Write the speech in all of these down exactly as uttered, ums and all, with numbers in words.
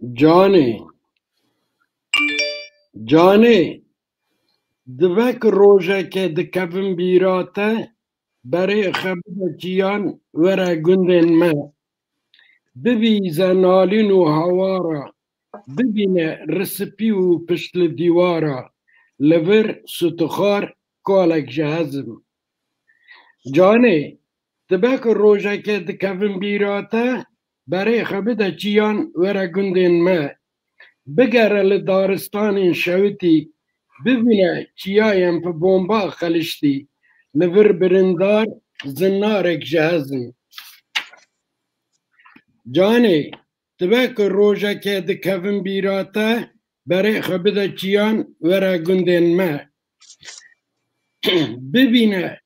Canê, canê, dibe ku rojeke dikevim bîra te, berê xwe bide çiyan were gundên me. Bibîze nalîn û hawara, bibîne risipî û pişt li dîwara, li vir sutixar kalek ji hezim. Canê, dibe ku rojeke dikevim bîra te, berê xwe bide çiyan were gundên me. Bigere li daristanên şewitî, bibîne çiyayên bi bomba xeliştî, li vir birindar zinarek ji hezim. Canê, dibe ku rojeke dikevim bîra te, berê xwe bide çiyan were gundên me. Bibîne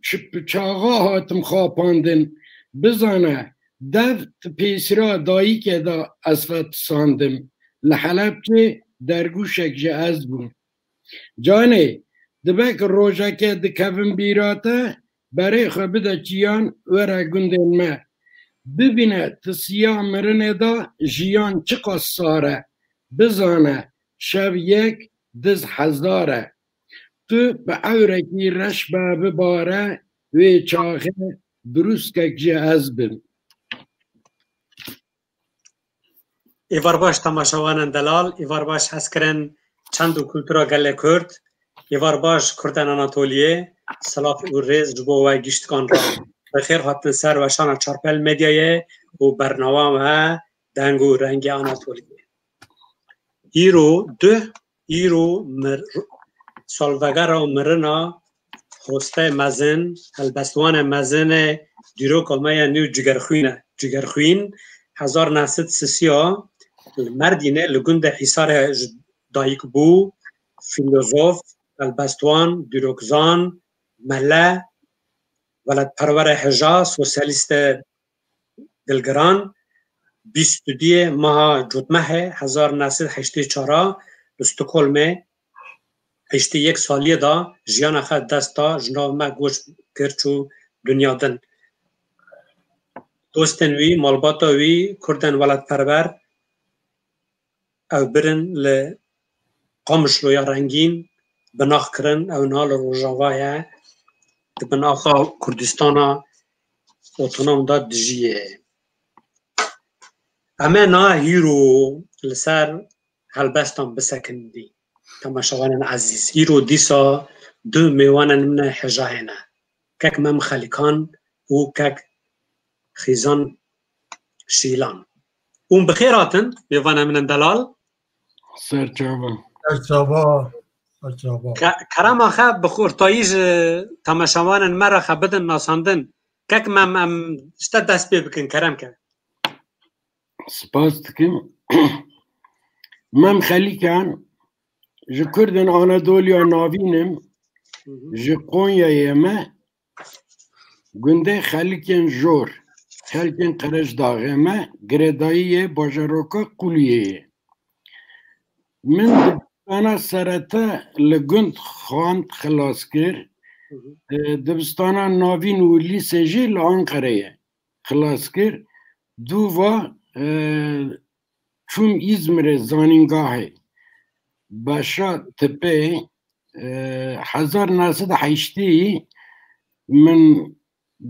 çi-, çaxa hatim xapandin, bizane, dev di pêsira dayikê de ez vetisandim. Li Helebçê dergûşek ji ez bûm. Canê, dibe ku rojeke dikevim bîra te, berê xwe bide çiyan were gundên me. Bibîne tisiya mirinê de jiyan çiqas sar e. Bizane, şev yek, diz hezar e. Tu bi ewrekî reş be bibare, wê çaxê birûskek ji ez bim. Êvar baş temaşevanên delal, êvar baş hezkirin çend û kultura gelê Kurd, êvar baş Kurdan Anatoliyê, silav û rêz ji bo we giştikan re. Bi xêr hatin ser weşana Çarpel Medyayê û bernama me Deng û Rengê Anatoliyê. Îro duh, îro mir-, salvegera mirina hostê mezin, helbestvanê mezin ê dîroka me ye nû Cigerxwîn e. Cigerxwîn hezar neh sed sisiya li Merdînê li gundê Hîsarê ji dayik bû, fîlozof, helbestvan, dîrokzan, mele, welatperwerê hêja, sosyalîstê dilgiran, bîst û duyê meha Cotmehê hezar neh sed heştê çar a li Stockholmê heştê yek saliyê de jiyana xwe dest da, ji nav me göç kir çû dinya din. Dostên wî, malbata wî, Kurdên welatperwer, ew birin li Qamişloya Rengîn, binax kirin, ew niha li Rojava ye, di bin axa Kurdistana Otonom de dijî ye. Em ê niha hîro li ser helbestan bisekin dî. Temaşevanên ezîz, hîro dîsa du mêvanên min ê hêja hene. Kek Mem Xelîkan û kek Xîzan Şîlan. Hûn bi xêr hatin, mêvanên min ên delal. Serçava. Serçava. Serçava. Ke-, kerema xe bi xurtayî ji temaşevanên me re xe bidin nasandin. Kek Mem, em ji te dest pê bikin, kerem ke. Spas dikim. Mem Xelîkan ji Kurdên Anadoliya Navîn im, Hı hı. ji Konyayê me, gundê Xelîkên Jor, xelkên Qereşdaxê me, girêdayî yê bajaroka Quliyê ye. Min dibistana serete li gund xwend, xilas kir. Hı hı. E, dibistana navîn û lîsê jî li Anqereyê xilas kir. Dûva, e, çûm Îzmirê zanîngahê. Beşa tipê, e, hezar neh sed heştê min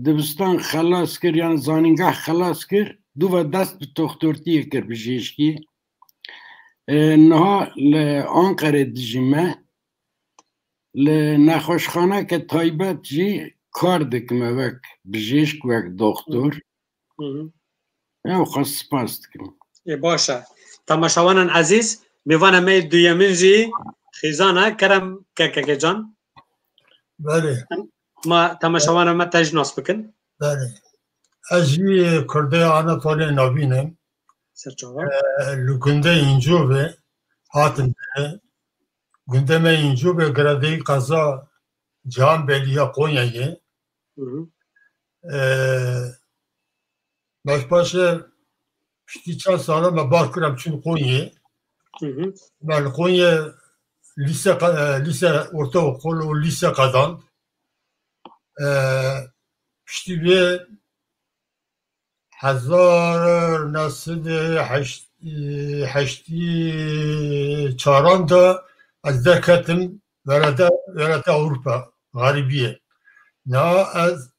dibistan xelas kir, yan zanîngah xelas kir. Dûva dest bi toxtortiyê kir, bijêşkî. E, niha li Anqerê dijîme. Li nexweşxaneke taybet jî kar dikime wek bijêşk, wek doxtor. Hı hı. Ew xwe spas dikim. Ê, baş e. Temaşevanên ezîz, mêvana me yê duyemin jî Xîzan e. Kerem kekeke can. Belê. Ma temaşevanên me te jî nas bikin. Belê. Ez jî Kurdê Anatoliyê Navîn im. Serçava. E, li gundê Încovê hatim. Gundê me Încovê girêdayî qeza Cihanbêlî ya Konyayê. Hı hı. E, Baş paşê piştî çend sala me bar kir, em çûn Konyê. Hı hı. Me li Konyê lîse qe-, e, lîse ortaokul û lîse qedand. E, piştî vê hezar neh sed û heşt, heştî çaran de ez derketim welata, welata Ewropa, xerîbiyê. Na ez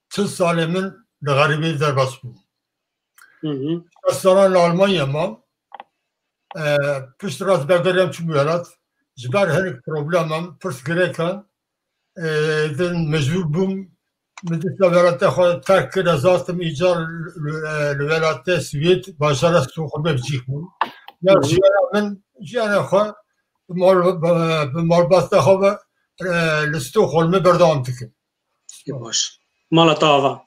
çil salê min li xerîbiyê derbas bûm. Hı hı. Şeş salan li Almanya mam. E, pişt re ez vegeriyam çûm welat. Ji ber hinek probleman, pirsgirêkan, e, din mecbûr bûm. Min dîsa welata xwe terk kir, ez hatim îcar li, li, li welatê Swêd, bajara Stockholmê bi cî bûm. Ya Hı hı. jiyana min, jiyana xwe bi mal-, bi, bi malbata xwe ve, e, li Stockholmê berdewam dikim. Ê baş. Mala te ava.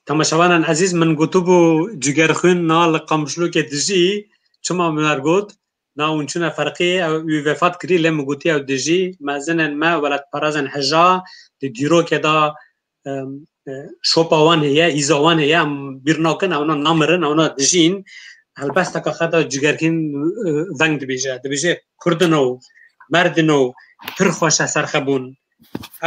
Temaşevanên ezîz, min gotibû Cigerxwîn na li Qamişlokê dijî, çima min her got, na hûn çûne ferqê, ew wî vefat kirî, lê min gotî ew dijî, mezinên me, welatparêzên hêja, di dîrokê de, em, e, şopa wan heye, hîza wan heye, em bîr nakin, ewna namirin, ewna dijîn. Helbesteke xwe de Cigerxwîn, e, veng dibêje. Dibêje, Kurdino, merdino, pir xweş e ser xwe bûn.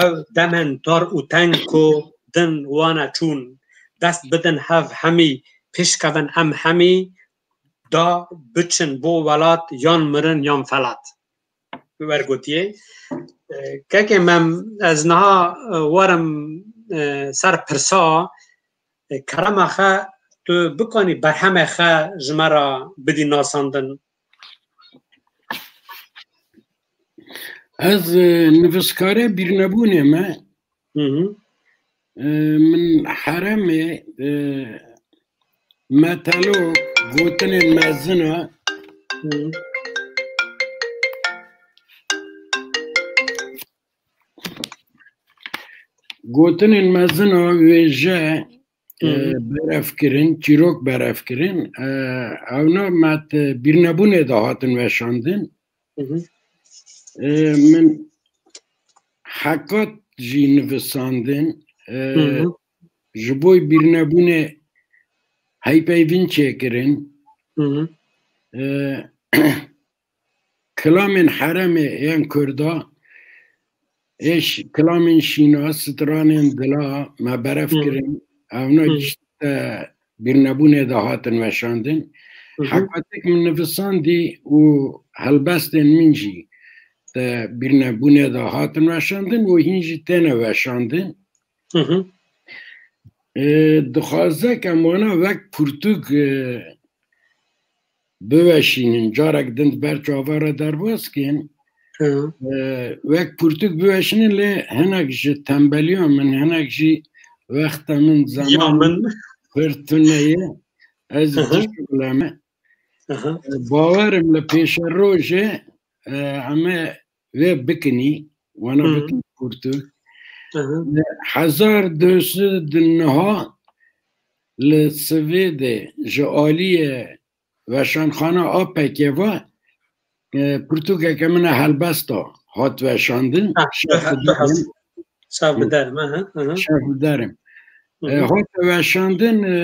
Ew demên tar û teng ku din wane çûn, dest bidin hev hemî, pêşkevin em hemî, da biçin bo welat, yan mirin yan felat. Wergotiyê. E, kekê Mem, ez niha, e, werim, e, ser pirsa, e, kerema xe tu bikanî berhemê xe ji me re bidî nasandin. Ez, e, nivîskare bîrnebûnê me. Hı hı. E, min heremê, e, metelo gotinên mezin e. Hı hı. Gotinên mezin e, wêje, Hı hı. e, berevkirin, çîrok berevkirin. E, ewna me di bîrnebûnê de hatin weşandin. Hı hı. E, min hekat jî nivisandin. E, Hı hı. ji bo bîrnebûnê heypeyvîn çêkirin. Hı hı. E, kilamên heremê yên Kurda, ê ş-, kilamên şîna, stranên dila me berev Hı. kirin. Ewna Hı. ji te bîrnebûnê de hatin weşandin. Hı hı. Hekatek min nivisandî û helbestên min jî te bîrnebûnê de hatin weşandin û hîn jî têne weşandin. Hı hı. E, dixwaze ke em wana wek pirtûk, e, biweşînin, carek din di ber çava re derbas kin. Hı. E, wek pirtûk biweşînin, lê hinek ji tembeliya min, hinek jî wexta min, Ya zeman min. pir tune ye. Ez Hı hı. dişuxuleme. Hı hı. E, bawerim li pêşerojê, e, em ê vê bikinî, wana Hı. bikin pirtûk. Hı hı. E, hezar du sed û neh li Swêdê ji aliyê Weşanxana A P K ve, e, pirtûkeke min a helbesta hat weşandin. Ha, Şef tu he-, tu hez-, Şef bi derim, aha, aha. Şef bi derim. Hı hı. E, hate weşandin, e,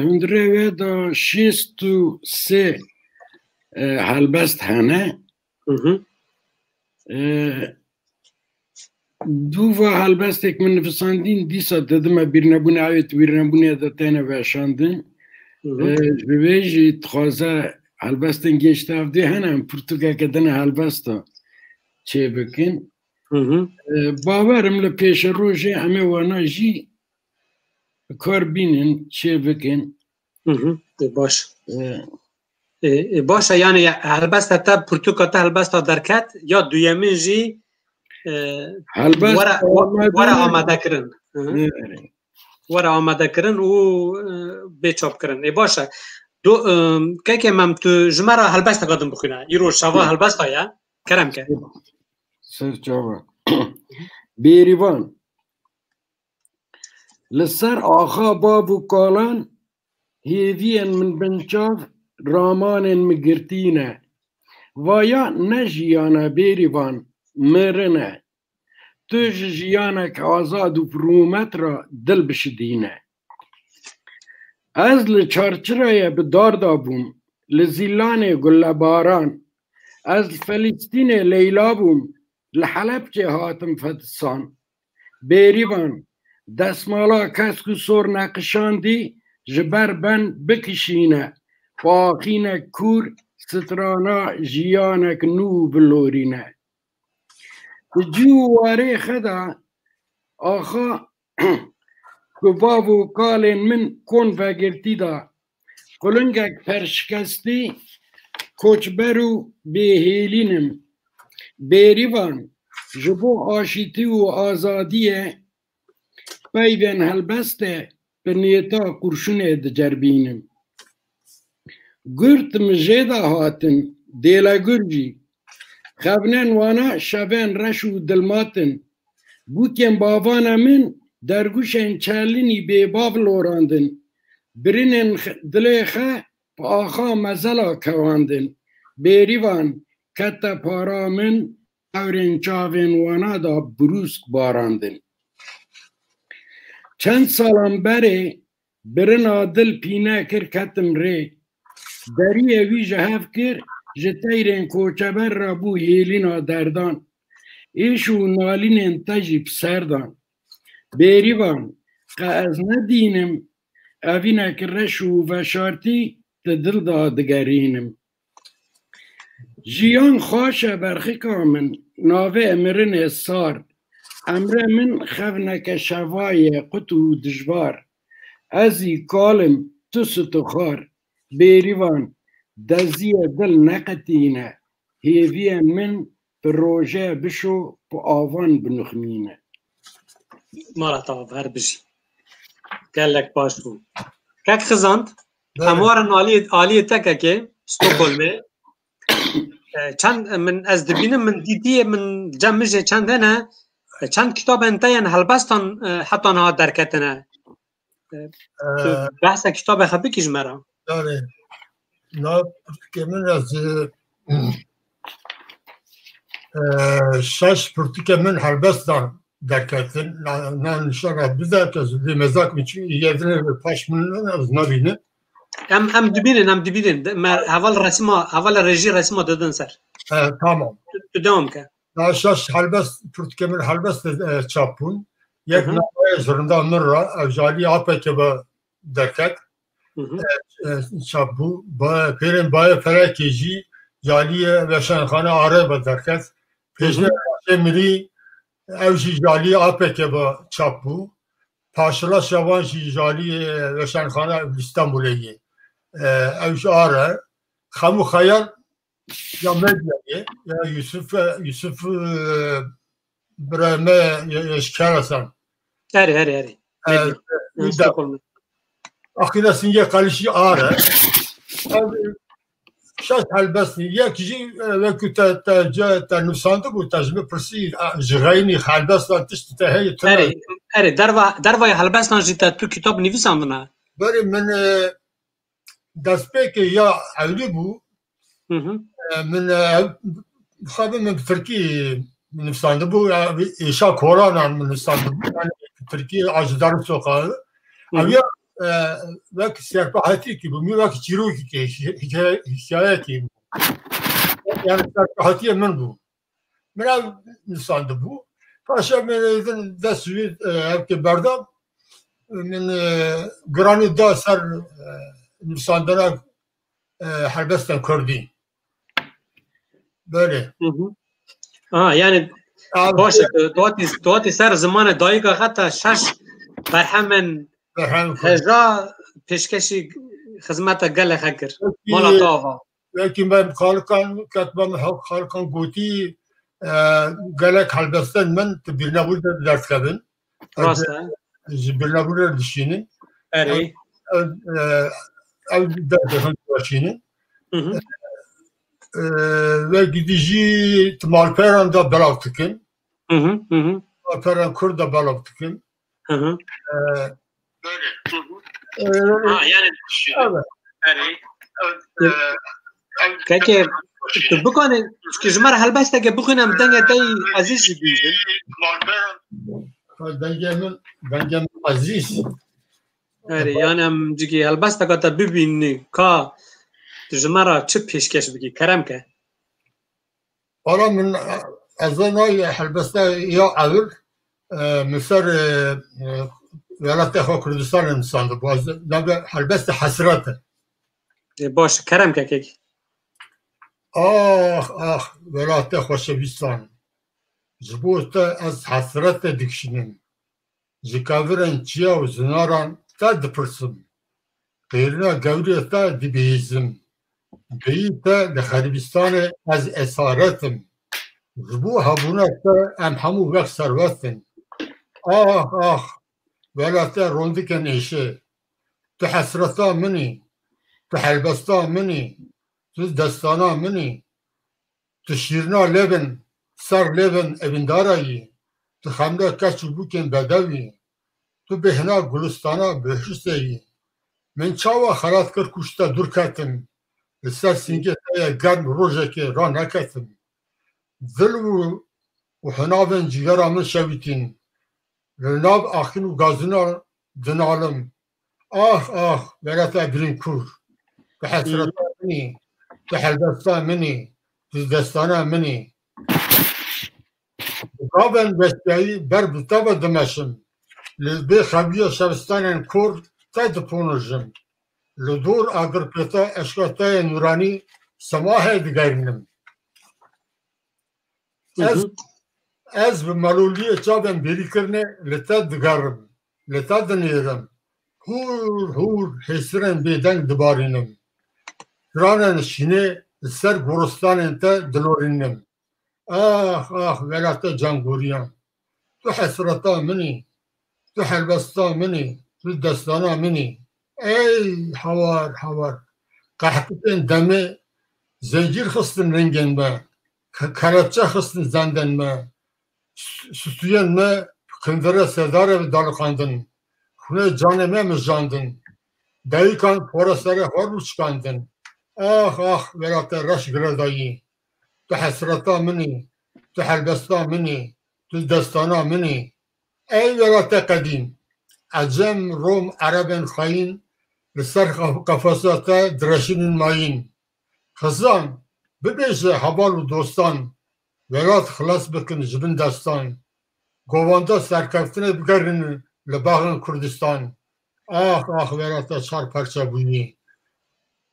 hundirê wê de şêst û sê, e, helbest hene. Hı hı. E, Dû va helbestek min nivisandîn, dîsa didime bîrnebûnê, ew ê di bîrnebûnê de têne weşandin. Hı hı. E, ji vê jî dixwaze helbestên geşte evdê hene, em pirtûkeke din helbesta çê bikin. Hı hı. E, bawerim li pêşerojê em ê wana jî bi kar bînin, çê bikin. Hı hı. E, baş. E, E, e, baş e, yani ya, helbesta te, pirtûka te helbesta derket, ya duyemin jî, e, Helbest were, amade were ne? amade kirin. Hı hı. Evet. Were amade kirin û, e, bê çap kirin. E, baş e. Do, e, keke Mem, tu ji me re helbesteka din bixwîne. Îro şeva helbesta ye. Kerem ke. Ser çava. Bêrîvan. Li ser axa bav û kalan hêviyên min binçav ramanên min girtî ne. Vaya ne jiyan e Bêrîvan, mirin e. Tu ji jiyanek azad û bi rûmet re dil bişidîne. Ez li Çarçirayê bi dar dabûm, li Zîlanê gulebaran. Ez li Felîstînê Leyla bûm, li Helebçê hatim fetisan. Bêrîvan, desmala kesk û sor neqişandî ji ber ben bikişîne. paxînek kûr, strana jiyanek nû bilorîne. Di cî û warê xwe de axa ku bav û kalên min kon vegirtî da, qulingek perşikestî, koçber û bêhêlîn im. Bêrîvan, ji bo aşîtî û azadiyê peyvên helbestê bi nêta qurşunê diceribînim. Gurt mi jê de hatin, dêlegur jî. Xevnên wana şevên reş û dilmat in. Bûkên bavana min dergûşên çelinî bêbav lorandin. Birinên x-, dilê xe bi axa mezela kewandin. Bêrîvan kete para min, ewrên çavên wana da brûsk barandin. Çend salan berê birina dil pîne kir, ketim rê. Deriyê wî ji hev kir, ji teyrên koçeber re bû hêlîna derdan. Êş û nalînên te jî bi ser dan. Bêrîvan, qe ez nedînim, evînek reş û veşartî di dil de digerînim. Jiyan xweş e berxika min, navê mirinê sar. Emre min xevneke şeva ye qut û dijbar. Ez î kal im, tu sitixar. Bêrîvan, deziyê dil neqetîne. Hêviyên min bi roje bişo, bi avan binixmîne. Mala te ava, her bijî. Gelek baş bû. Kek Xizand, Belê. Em warin aliyê, aliyê te kekê, Stockholmê. E, çend, min, ez dibînim, min dîtiye, min cem min jê çend hene, e, çend kitabên te yên helbestan, e, heta niha derketine. E, tu Ee, behsa kitabê xwe bikî ji me re. Yani, na pirtûkê min ez, e, e, şeş pirtûkê min helbestan derketin. Na, na nişana bide ke ez vê mezak min çi yedine ve paş min ez nabînim. Em, em dibînin, em dibînin. De-, me heval resma, heval rejî resma didin ser. E, tamam. Tu, tu devam ke. Na şeş helbest, pirtûkê min helbest, e, çap bûn. Yek Hı hı. navê Zirnda Min ra, ev ji alî A P K ve derket. Hı hı. E, e, çap bû. Ba-, pêrên Bayê Felekê jî ji alî, e, Weşanxane Are ve derket. Hı hı. Pêşde Raşê Mirî, ew jî ji alî A P K ve çap bû. Paşila Şevan jî ji alî, e, Weşanxane Îstanbulê ye. E, ew ji Are. Xemû Xeyal ya Medyayê, ya Yusuf, e, Yusuf, e, bira me, e, e, ji Kerasan. Erê, erê, erê. E, Medya. e, Stockholm. Axîna Singê Qelişî Are. Ev şeş helbestî. Yek jî, e, wekî te, te, ce, te nivsandibû, te ji min pirsî, e, ji xeynî helbestan tişt te heye, tune. Erê, erê, derva, dervayê helbestan jî te tu kitab nivîsandine? Belê min, e, destpêkê ya ewlî bû. Hı hı. E, min, e, ew, xwe bi min bi tirkî nivîsandibû, ya, êşa kolanan min nivîsandibû. Yani, bi tirkî Acı Darı Sokağı. Hı hı. Ev ya, e, wek serpehetîkî bû, min wek çîrokî, hikaye-, hikayekî bû. Yani, serpehetiyê min bû. Min ev nivîsandibû. Paşa min êdin dest wî, e, hevkê berda. Min, e, giranî da ser, e, nivîsandina, e, helbestên kurdî. Belê. Hı hı. Ha, yani, Abi, baş e, tu, tu hatî, tu hatî ser zimanê dayika xwe te şeş berhemên berhem kurdî. Hêja pêşkêşî xizmeta gelê xwe kir. Peki, Mala te ava. Wekî me xalikan, ket me xalikan gotî, e, gelek helbestên min tu bîrnebû de derdikevin. Rast e. Ji bîrnebû re dişînin. Erê. Ev, ev, e, ev derdixin dişînin. Hı hı. E, wekî dî jî tu malperan de belav dikin. Hı hı, hı hı. Malperan kurd de belav dikin. Hı hı. E, Böyle. Hı hı. e, Ha, yani, evet. Yani, evet, e, Kekê, tu bikanî, çikî ji me re helbesteke bixwîne, em dengê te yî ezîz jî bînin. Dengê min, dengê min ezîz. Erê, yani em cikî helbesteke te bibînî, ka tu ji me re çi pêşkêş bikî, kerem ke. Valla min, ez nayê helbeste ya ewil, e, min ser, e, e, welatê xwe Kurdistanê nivîsandibû. Ez navê helbeste Hesret e. Ê, baş, kerem ke kek. Ax, ax, welatê xweşewîstan. Ji bo te ez hesrete dikişînim. Ji kevirên çiya û zinaran te dipirsim. Qêrina gewrê te dibihîzim. Bêyî te li xeribîstanê ez esaret im. Ji bo hebûna te em hemû wek serwet in. Ax, ax, welatê rondikên êşê. Tu hesreta min î, tu helbesta min î, tu destana min î. Tu şîrina lêvin, ser lêvin evîndara yî. Tu xemle keç û bûkên bedewî. Tu bêhna gulistana bihiştê yî. Min çawa xelat kir ku ji te dûr ketim? Li ser sîngê te ye germ rojekê raneketim. Dil û, û hinavên cîgera min şewitîn. Li nav axîn û gazîna dinalim. Ax, ax, welatê birîn kûr. Tu hesreta min î, tu helbesta min î, tu destana min î. Bi gavên westiyayî ber bi te ve dimeşim. Li bê xewiya şevistanên kor te diponijim. Li dor agirpêta eşqa te yê nûranî semahê digerînim. Ez, ez bi meloliyê çavên bêrîkirinê li te digerim, li te dinêrim. Hûr hûr hêsirên bêdeng dibarînim. Stranên şînê li ser goristanên te dilorînim. Ax, ax, welata cangoriyan. Tu hesreta min î, tu helbesta min î, tu destana min î. Ey hawar, hawar. Qehpitên demê zencîr xistin rengên me, ke-, kelepçe xistin zendên me. S-, stûyên me xindire sedarê ve daliqandin. Xûnê canê me mijandin. Dayikan pora serê xwe rûçkandin. Ax, ax, welate reş girêdayî. Tu hesreta min î, tu helbesta min î, tu destana min î. Ey welate qedîm, Ecem, Rom, Erebên xayîn li ser qef-, qefesa te direşînin mayîn. Xizan, bibêje heval û dostan, welat xilas bikin ji bin destan. Govanda serkeftinê bigerînin li baxên Kurdistan. Ax, ax, welata çar parça bûyî.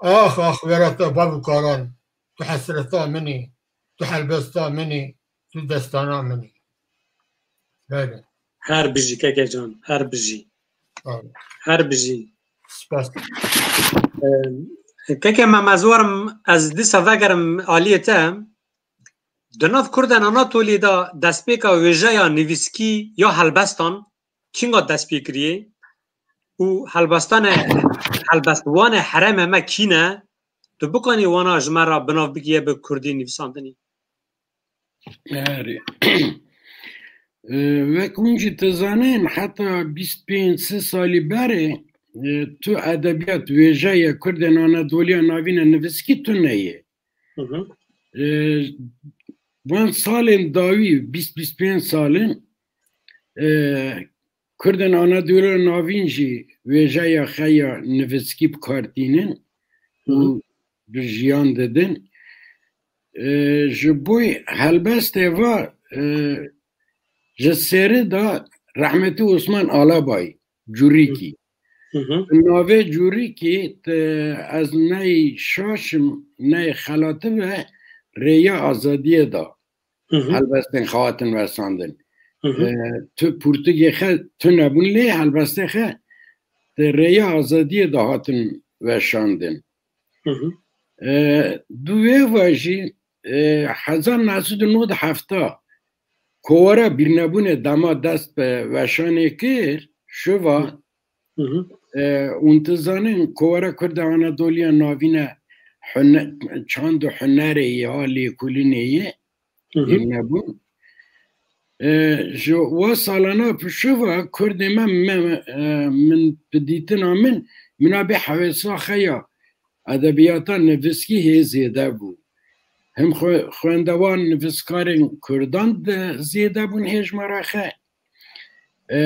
Ax, ax, welata bav û karan. Tu hesreta min î, tu helbesta min î, tu destana min î. Belê. Her bijî keke can, her bijî. Amin. Her bijî. Spas. Ee, keke Mem, ez werim, ez dîsa vegerim aliyê te. Di nav Kurdên Anatoliyê de destpêka wêjeya nivîskî ya helbestan kînga dest pê kiriye û helbestane, helbestvanê herêmê me kî ne? Tu bikanî wana ji me re bi nav bigiye bi kurdî nivîsandinê? Erê. E, wek hûn jî dizanên, heta bîst pênc sê salî berê, e, tu edebiyat wêje ye Kurdên Anadoliya Navîn e nivîskî tune ye. Hı hı. E, van salên dawî, bîst bîst pênc salên, e, Kurdên Anadoliya Navîn jî wêjeya xwe ya nivîskî bi kar tînin û Hı hı. bi jiyan didin. E, ji bo helbestê va, e, ji sêrê de rehmetî Osman Alabay, Curîkî. Hı hı. Navê Curîkî, te, ez ney şaş im, ney xelatibe rêya azadiyê da. Hı hı. Helbestên xwe hatin wesandin. Hı hı. E, tu pirtûkê xwe tune bûn lê helbestê xwe di rêya azadiyê de hatin weşandin. Hı hı. E, di wê ve jî, e, hezar neh sed û nod û hefta kovara bîrnebûnê dema dest bi weşanê kir, şiva, Hı hı. e, hûn dizanin kovara Kurda Anadoliya Navîne hune-, çand û hunerê ya lêkolînê ye, Hı hı. Tênebûn. E, ji wa salana pişû ve Kurdê me, me, e, min bi dîtina min, mina bê hewêsa xwe ya edebiyata nivîskî hê zêde bû. Him xwe-, xwendevan nivîskarên Kurdan de zêde bûn hêjmara xwe. E,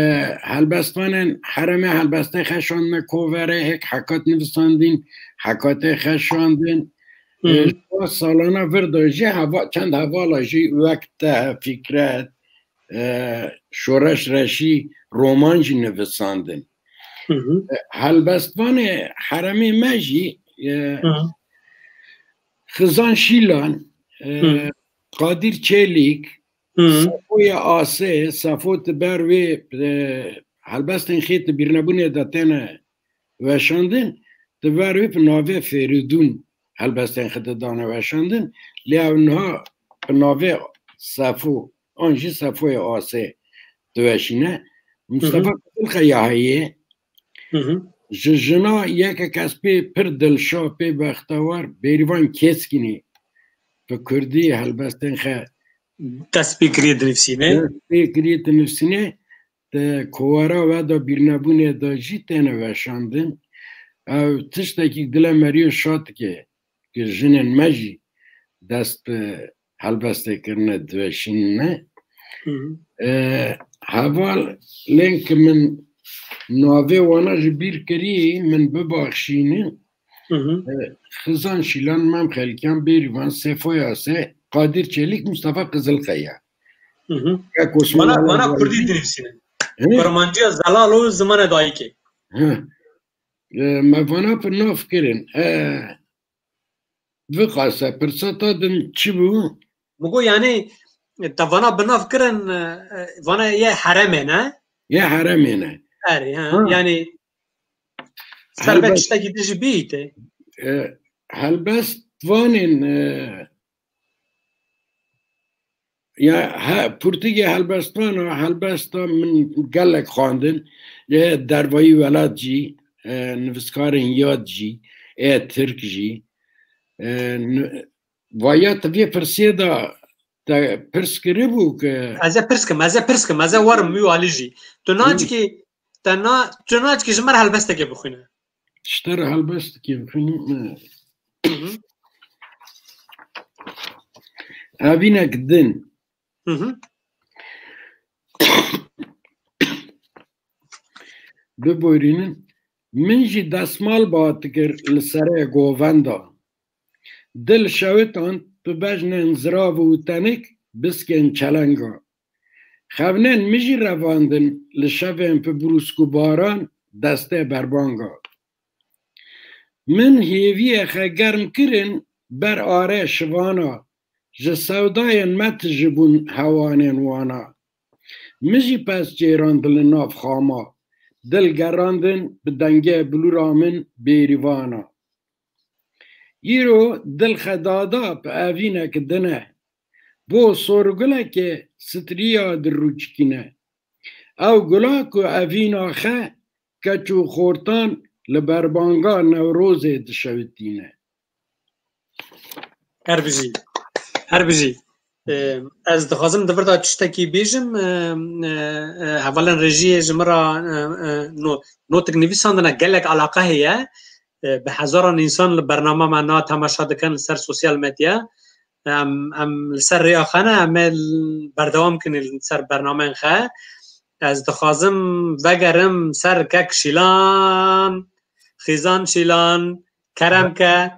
helbestvanên herêmê helbestê xwe şandine koverê, hêk hekat nivîsandin, hekatê xwe şandin. Hı hı. E, ji wa salana vir de jî heva-, çend hevala jî wek te, Fikret, e, Şoreş Reşî roman jî nivîsandin. Hı hı. E, helbestvanê herêmê me jî e, Xizan Şîlan, e, Qadir Çelîk, Sefoya Asê, Sefo di ber wê, e, helbestên xê di bîrnebûnê de têne weşandin, di ber wê bi navê Fêridûn helbestên xwe de dane weşandin, lê ew niha bi navê Sefo, an jî Sefoya Asê diweşîne. Mustafa Qizilxeya heye. Ji jina yekek ez pê pir dilşa, pê bextewar, Bêrîvan Kêskînê bi kurdî helbestên xwe dest pê kiriye dinivîsîne. Dest pê kiriye dinivîsîne. Di kovara we de bîrnebûnê de jî têne weşandin. Ew tiştekî dile meriyo şa dike ku jinên me jî dest bi helbestê kirine diweşînine. E, hevalên ku min navê wana ji bîr kirî, min bibaxşînin. E, Xizan Şîlan, Mem Xelkyan, Bêrîvan, Sefoya Se, Qadir Çelîk, Mustafa Qizilxeya. Kek Osman Wana, Ali wana Gazi. Kurdî dinivîsînin. Hı? Kurmanciya zelal û zimanê dayikê. Hı. E, me vana bi nav kirin. E, viqase, pirsa ta din çi bû? Min got, yanî, te vana bi nav kirin, e, e, vana yê heremê ne? Yê heremê ne. Erê, ha, Ha. Yanî, ser be Helbest- tiştekî din jî bîte. E, helbest vanên, e, ya, he, pirtûkê helbestan a, helbesta min gelek xwendin. Ê dervayî welat jî, e, nivîskarên yad jî, ê tirk jî. E, n-, vaya tu vê pirsiyê de te pirs kiribû ku Ez ê pirs kim, ez ê pirs kim, ez ê werim wî alî jî. Tu Hı. nacikî, te na, tu nacikî ji me re helbestekê bixwîne. Ji te re helbestekê bixwînim. Hı hı. Evînek din. Hı hı. Biborînin. Min jî desmal ba dikir li serê govenda. Dil şewitan bi bejnên zirav û tenik biskên çelenga. Xewnên min jî revandin li şevên bi brûsk û baran destê berbanga. Min hêviyê xwe germ kirin ber arê şivana, ji sewdayên me tijibûn hewanên wana. Min jî pez çêrand li nav xama, dil gerandin bi dengê bilûra min bêrîvana. Îro dil xedada bi evînek din e. Bo sorgulekê sitriya dirûçikîne. Ew gula ku evîna xe keç û xortan li berbanga Newrozê dişewitîne. Her bijî. Her bijî. Ee, ez dixwazim di vir de tiştekî bêjim. Ee, e, e, hevalên rejiyê ji min re, e, e, no-, notik nivîsandine, gelek alaqa heye. E, bi hezaran însan li bernama me na temaşa dikin li ser sosyal medya. Em, em li ser rêya xe ne, em ê l-, berdewam kin li ser bernameyên xe. Ez dixwazim vegerim ser kek Şîlan, Xîzan Şîlan, kerem ke,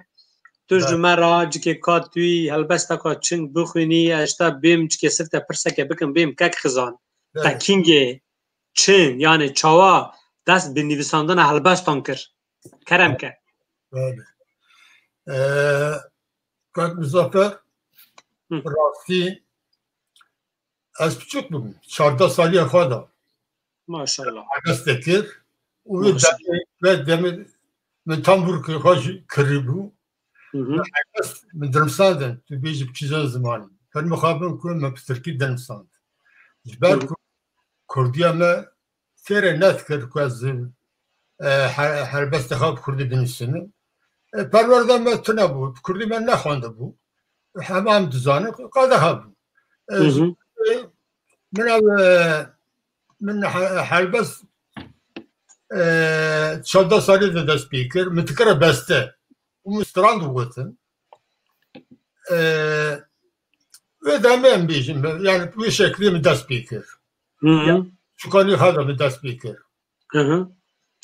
tu ji me re cikê ka tu yî, helbesteka çing bixwînî, ez ji te bêm cikê sifte pirseke bikim, bêm kek Xizan. Te kîngê çi, yanî çawa dest bi nivîsandina helbestan kir? Kerem ke. Belê. Ee, Kak Muzaffer, Hı. Rastî ez piçûk bûm, çardeh salî xwe de. Maşallah. Helbest dikir. Û wê Maşallah. demê, wê demê min tambûr kir, xwe jî kirî bû. Hı hı. Min helbest, min dinivîsandin, tu bêjî bi çi zimanî. Fermî xwe bin ku min bi tirkî dinivîsand. Ji ber Hı hı. ku kurdiya me fêrê nedikir ku ez, e, he-, helbestê xwe bi kurdî binivîsinim. E, perwerda me tune bû, bi kurdî me nexwendibû. Hema em dizanin, qedexe bû. E, Hı hı. ji, min ev, e, min he-, helbest, e, çardeh salî de dest pê kir. Min dikire beste. Û min stran digotin. E, wê demê em bêjin, yani wê şeklê min dest pê kir. Hı hı. Yani çukanî xwe de min dest pê kir. Hı hı.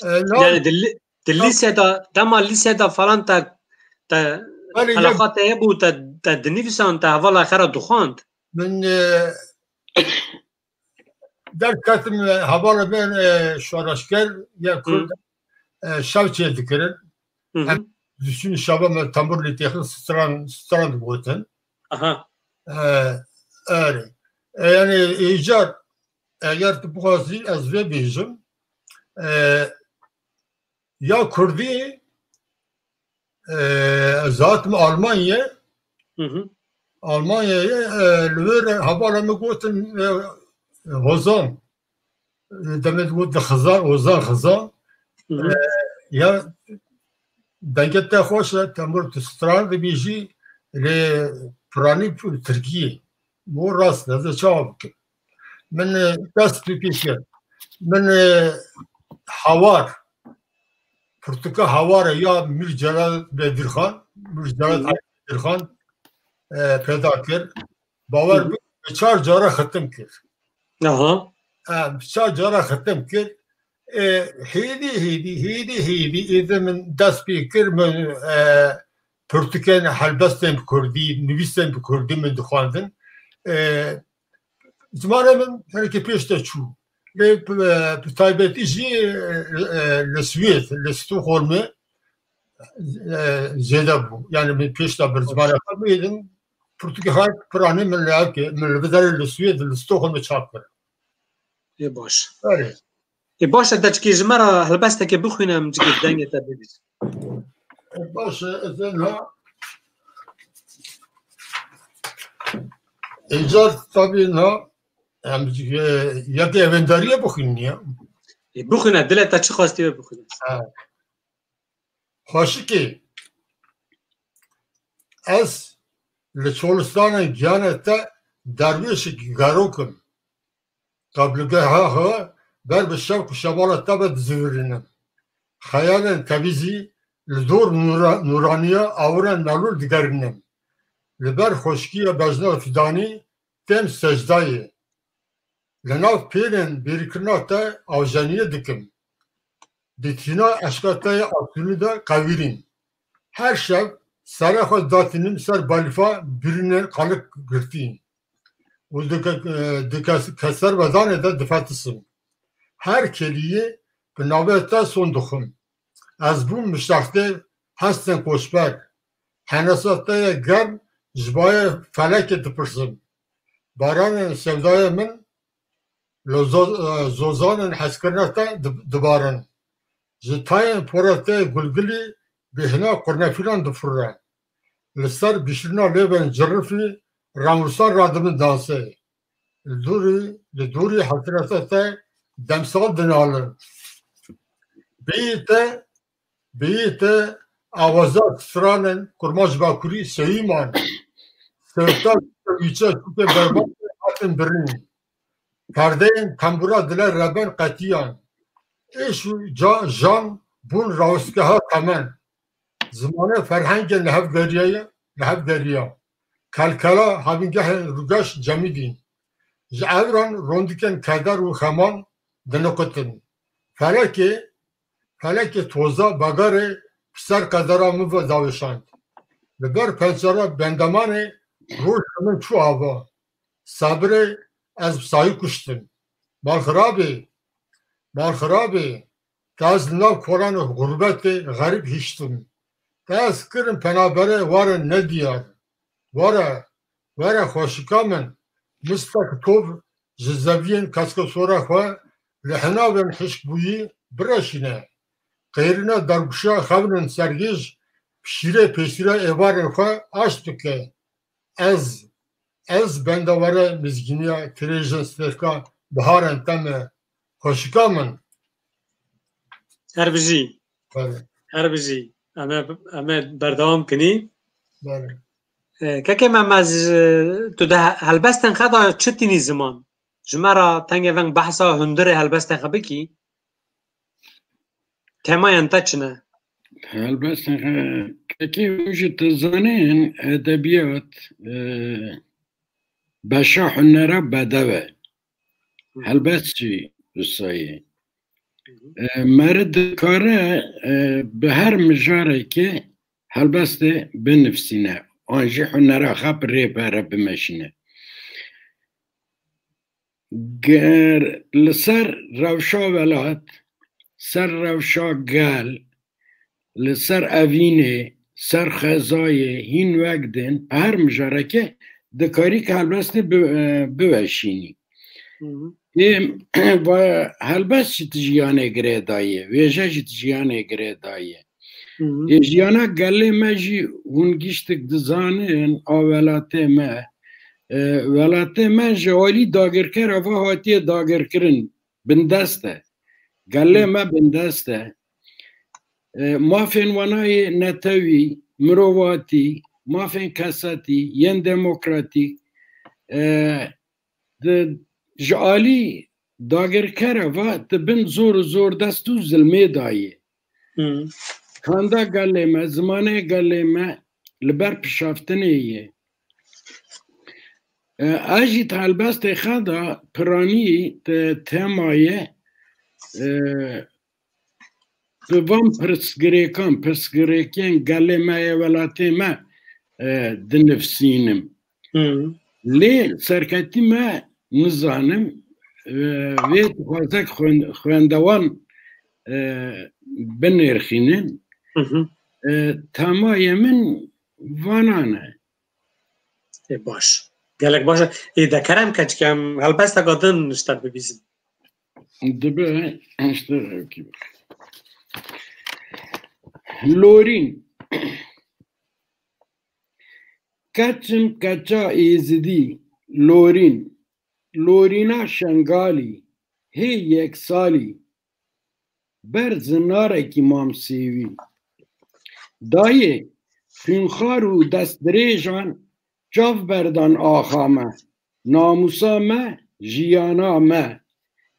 E, la- Yani di li-, di lîse de, dema lîse de falan te, te Belê, eleqa te hebû, te, te dinivîsan, te hevala xwe re dixwand? Min, e, derketim, e, hevala me, e, şoreşger ya Hı. Kurd, e, şev çê dikirin. Hı hı. Em dişûnî şeva me tembûr lê têxin stran, stran digotin. Aha. E, erê. E, yani, îcar, eger tu bixwazî, ez vê bêjim. E, ya Kurdî, e, ez hatim Almanya, Hı hı. Almanyayê, e, li wir hevala min gotin, e, Hozan. E, demê digot di Xizan, Hozan Xizan. Hı hı. E, ya dengê te xweş e, tembûr tu stran dibêjî, lê piranî Tirkiyê. Bo rast e, ez ê çawa bikim? Min, e, dest pê pê kir. Min, e, hawar, pirtûka hawar e ya Mîr Celal Bedirxan, Mîr Celal Hı. Bedirxan, e, peyda kir. Bawer Hı. bike, çar cara xitim kir. Aha. E, çar cara xitim kir. E, hêdî, hêdî, hêdî, hêdî, êdî min dest pê kir, min, e, pirtûkên helbestên bi kurdî, nivîsên bi kurdî min dixwendin. E, zimanê min hinekî pêş de çû. Lê bi, bi taybetî jî, e, e, li Swêd, li Stockholmê, e, zêde bû. Yani min pêş de bir zimanê xwe bêdin, pirtûkê xwe piranî min li hevkê, min li vidarê li Swêd, li Stockholmê çap kir. Ê baş. Erê. Ê baş e, de çikê ji me re helbestekê bixwîne, em çikê dengê te bibît. E, baş e, ez ê niha, îcar tabî niha, em, e, yekê evendariyê bixwînin ya. Ê, bixwîne, dilê te çi xwestî wê bixwîne. Ha. Xweşikê, ez li çolistanên giyanê te derwêşekî gerok im. Qebligehê xwe ber bi şewq û şebala te ve dizivirînim. Xeyalên tevî zî li dor nûra-, nûraniya awirên melûl digerînim. Li ber xweşikiya bejna fidanî tên secdayê. Li nav pêlên bêrîkirina te awjeniyê dikim. Di tîna eşqa te yê asûnî de qewîrîm. Her şev serê xwe datînim ser balîfa birînên qalik girtî û di ke-, di kes-, keser vedanê de difetisim. Her keliyê bi navê te son dixwim. Ez bûm miştaxtê hestên koçber. Henesa te ye germ ji bayê felekê dipirsim. Baranên sevdayê min li zo-, e, zozanên hezkirina te di-, dibarin. Ji tayên pora te gulgilî bêhna qurnefîlan difire. Li ser bişirina lêvên cirifî remûsan radibin dansê. Li dûrî, li dûrî hesreta te demsal dinalin. Bêyî te, bêyî te awaza stranên kurmac bakurî seyî man. Sewta wîçe çûkê berbat hatin birîn. Perdeyên tembûra dile reben qetiyan. Êş û ca-, jan bûn rawestgeha temen. Zimanê ferhengên li hev geriyaye, li hev geriya. Kelkela havîngehên rûgeş cemidîn. Ji ewran rondikên keder û xeman diniqitin. Felekê, felekê toza bagarê bi ser qedera min ve daweşand. Li ber pençera bendemanê roj li min çû ava. Sabirê ez bi sayî kuştim. Malxirabê, malxirabê, te ez li nav kolan û xurbetê xerîb hiştim. Te ez kirim penaberê warên nediyar. Were, were xweşika min, mistek tov ji zeviyên keskesora xwe li hinavên hişkbûyî bireşîne. Qêrîna derguşa xewnên sergêj bi şîrê pêşîra êvarên xwe aşt bike. Ez, ez bendewere mizgîniya tirêjên stêrka biharên te me, xweşika min. Her bijî. Belê. Her bijî. Em ê, em ê berdewam kinî. Belê. E, kekê me, me ji, tu di he-, helbestên xwe de çi tînî ziman? Ji me re tengê veng behsa hundirê helbestên xwe bikî? Temayên te çi ne? Helbestên xwe, kekê hûn jî dizanên edebiyat, e, beşa hunera bedew e. Hı. Helbest jî wisa ye. Hı hı. E, meriv dikare, e, bi her mijarekê helbestê binivîsîne, an jî hunera xwe bi rê ve re bimeşîne. Ger li ser rewşa welat, ser rewşa gel, li ser evînê, ser xezayê, hîn wek din, bi her mijareke dikarî ki helbestê bi-, e, biweşînî. Hı hı. Ê, va-, helbest jî tu jiyanê girêdayê, wêje jî tu jiyanê girêdayê. Hı hı. Ê, jiyana gelê me jî hûn giştik dizanin, a welatê me, e, welatê me ji alî dagirkera va hatiye dagirkirin, bindest e. Gelê Hı. me bindest e. E, mafên wanayê netewî, mirovatî, mafên kesetî, yên demokratîk, e, di, ji alî dagirkere va di bin zor û zordest û zilmê de ye. Hı. Kanda gelê me, zimanê gelê me li ber pişaftinê ye. E, ez jî di helbestê xwe de piranî te-, tema ye, e, bi van pirsgirêkan, pirsgirêkên gelê me yê welatê me, e, dinivsînim. Hı. Lê serketî me nizanim, e, wê dixwazek xwen-, xwendewan, e, binirxînin. Hı hı. E, temayê min vanan e. Ê, baş. Gelek baş e. Ê, de kerem ke çikem helbesteka din ji te bibîzin. Dibe, işte, Lorîn. Keçim keça Êzidî, Lorîn. Lorîna Şengalî, hê yeksalî. Ber zinarekî mam sêwî. Dayê, xwînxar û destdirêjan çav berdan axa me, namûsa me, jiyana me.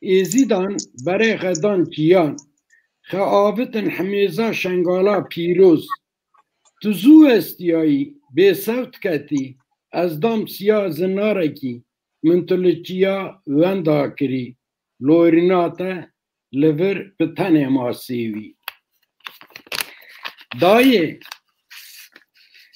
Êzîdan berê xwe dan çiyan, xe avitin himêza Şengala pîroz. Tu zû westiyayî, bêsewt ketî, ez dam siya zinarekî, min tu li çiya wenda kirî. Lorîna te li vir bi tenê ma sêwî. Dayê,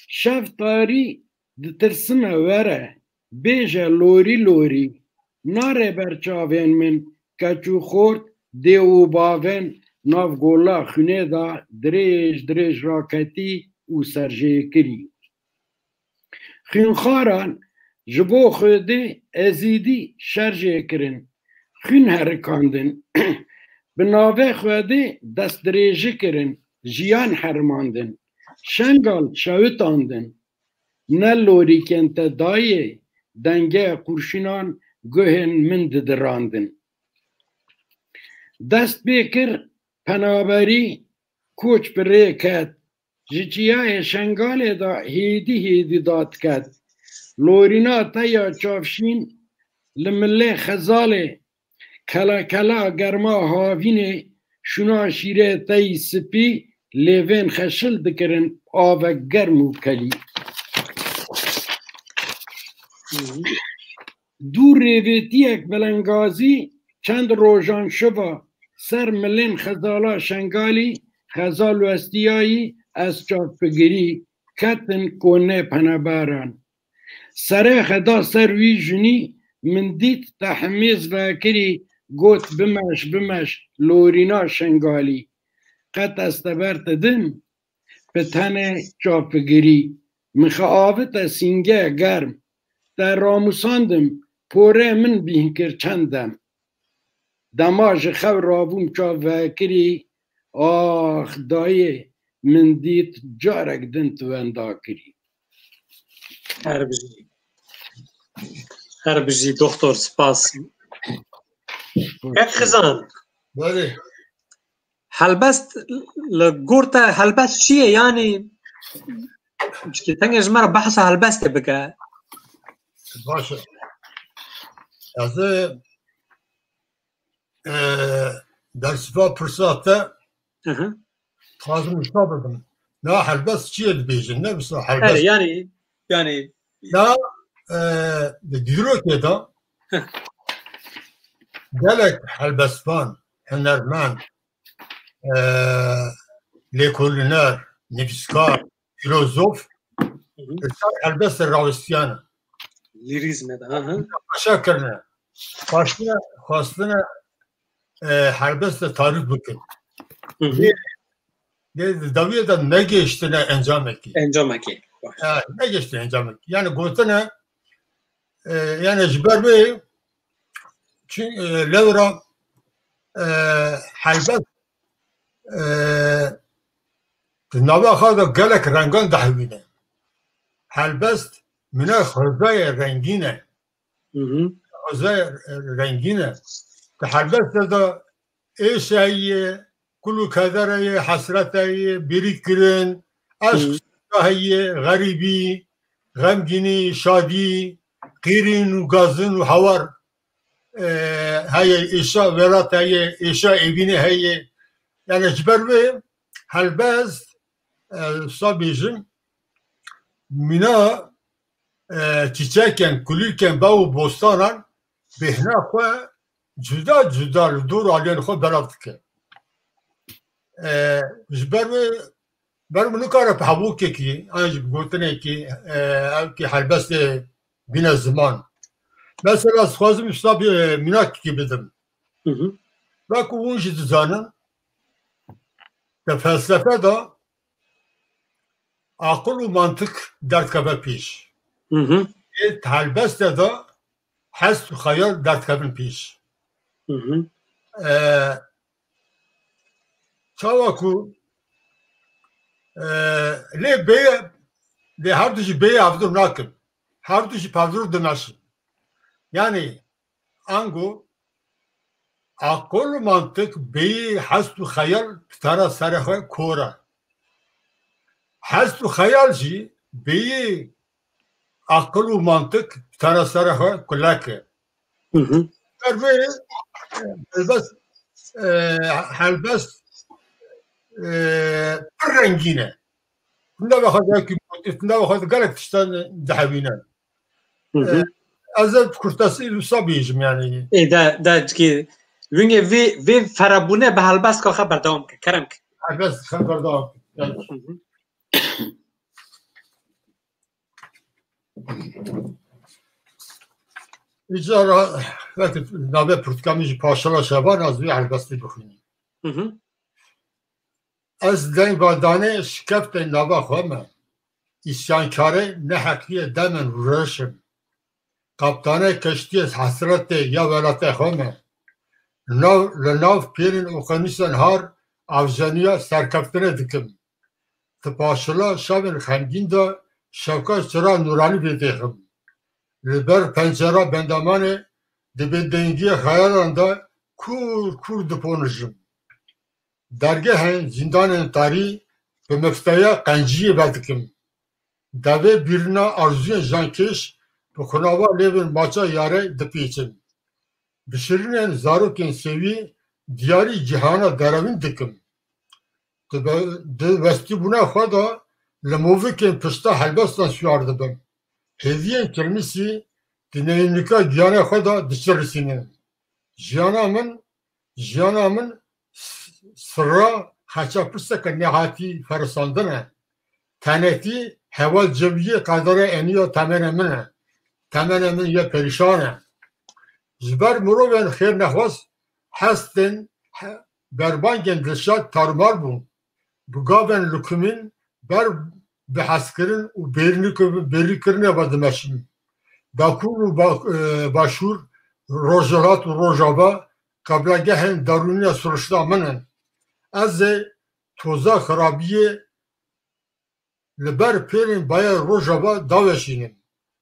şev tarî ditirsime were, bêje lorî lorî, nare ber çavên min keç û xort, dê û bavên nav gola xwînê de dirêj dirêj raketî û serjêkirî. Xwînxaran ji bo Xwedê Ezîdî şer jê kirin, xwîn herikandin. Bi navê Xwedê destdirêji kirin, jiyan herimandin. Şengal şewitandin. Ne lorîkên te dayê, dengê qurşînan guhên min didirandin. Dest pê kir penaberî, koç bi rê ket. Ji çiyayê Şengalê de hêdî hêdî dadiket. Lorîna te ya çavşîn li milê xezalê, kela kela germa havînê, şûna şîrê te yî spî, lêvên xeşil dikirin avek germ û kelî. Dû rêvêtiyek belengazî çend rojan şiva ser milên xezala Şengalî, xezal westiyayî, ez çavpigirî, ketin konê peneberan. Serê xwe da ser wî jinî, min dît te himêz vekirî, got bimeş, bimeş, lorîna Şengalî. Qet ez te ber te dim? Bi tenê çavpigirî, min xe avite sînge germ. Te ramûsandim, porê min bîhn kir çend dem. Dema ji xew rabûm çav vekirî, ax dayê, min dît carek din tu wenda kirî. Her bijî. Her bijî, doktor, spas. Kek Xizan. Belê. Helbest, li gor te helbest çi ye? Yanî, çikî tengê ji me re behsa helbestê bike. Baş e. Ez ê, e, bersiva pirsa te Hı hı. dixwazim wisa bibim. Na helbest çi ye dibêjin? Ne wisa helbest. Erê, yanî, yanî. Na, e, di dîrokê de Heh. gelek helbestvan, hunermend, e, lêkolîner, nivîskar, fîlozof, Hı hı. li ser helbestê rawestiyane. Lîrîzme de, hı hı. Paşa kirine. Paşa xwestine, e, helbestê tarîf bikin. Hı hı. Lê Lê di dawiyê de negihiştine encamekî. Encamekî. Ha, negihiştine encamekî. Yani gotine, e, yani ji ber wê çi, e, lewra, e, helbest, e, di nava xwe de gelek rengan dihewîne. Helbest mine xwezayê rengîn e. Hı hı. Xwezayê rengîn e. Di helbestê de êş heye, kul û keder heye, hesret heye, bîrîkirin, eşq heye, xerîbî, xemgînî, şadî, qîrîn û gazin û hawar, e, heye, êşa welat heye, êşa evînê heye. Yani ji ber wê helbest, e, wisa bêjim, mîna, e, çîçekên, kulîlkên bav û bostanan bêhna xwe cuda cuda li dor aliyên xwe belav dike. E, ji ber wê, ber min nikare bi hevokekî, an jî bi gotinekî, e, ew kî helbestê bîne ziman. Mesela, ez dixwazim wisa bir, e, mînakekî bidim. Hı hı. Wekî hûn jî dizanin, di felsefe de aqil û mantiq derdikeve pêş. Hı hı. Ê di helbestê de hest û xeyal derdikevin pêş. Hı hı. E, çawa ku, e, lê bêyî, lê her du jî bêyî hevdûr nakin. Her du jî bi hevdûr dimeşin. Yani ango aqil û mantiq bêyî hest û xeyal bi tena serê xwe kor e. Hest û xeyal jî bêyî aqil û mantiq bi tena serê xwe kulek e. Hı hı. Her vê helbest, e, helbest, e, pir rengîn e. Tunda ve xwe de motif, tunda ve xwe de gelek tiştan dihewîne. Hı hı. E, ez ê kurtasî wisa bêjim yani. Ê de, de ki, wingê vê, vê ferabûne bi helbestka xwe berdewam ke. Kerem ke. Helbest xwe berdewam ke. Yani. Hı hı. Îcara, wekî navê pirtûka min jî Paşala Şevan, ez vê helbestê bixwînim. Hı hı. Ez deng va danê şikeftê nava xwe me. Îsyankarê neheqiyê demin rûreşim. Kaptanê keştiyê hesretê ya welatê xwe me. Nav, li nav pêrên oqenîsên har avjeniya serkeftinê dikim. Di paşila şevên xemgîn de şewqe çira nûranî vedêxim. Li ber pencera bendemanê di bêdengiya xeyalan de kûr kûr diponijim. Dergehên zîndanên tarî bi mifteya qenciyê vedikim. Devê bîrina arzuyên jankêş bi xunava lêvên maça yarê dipêçim. Bi şirînên zarokên sêwî diyarî cîhana derewîn dikim. Di be-, di westîbûna xwe de li movikên pişta helbestan siyar dibim. Hêviyên kirmisî di neynika giyana xwe de diçirisînin. Jiyana min, jiyana min s-, sirra xeça pirseke nehatî ferisandin e. Tenêtî hewa cewiyê qedera eniya temenê min e. Temenê min yê perîşan e. Ji ber mirovên xêrnexwaz hestên he-, berbangên dilşad tarmar bûn. Bi gavên lukumîn ber bi hezkirin û bêrînkirin, bêrîkirinê ve dimeşim. Bakur û ba-, e, Başûr, Rojhilat û Rojava qeblegehên derûniya siruşta min in. Ez ê toza xirabiyê li ber pêrên bayê Rojava daweşînim.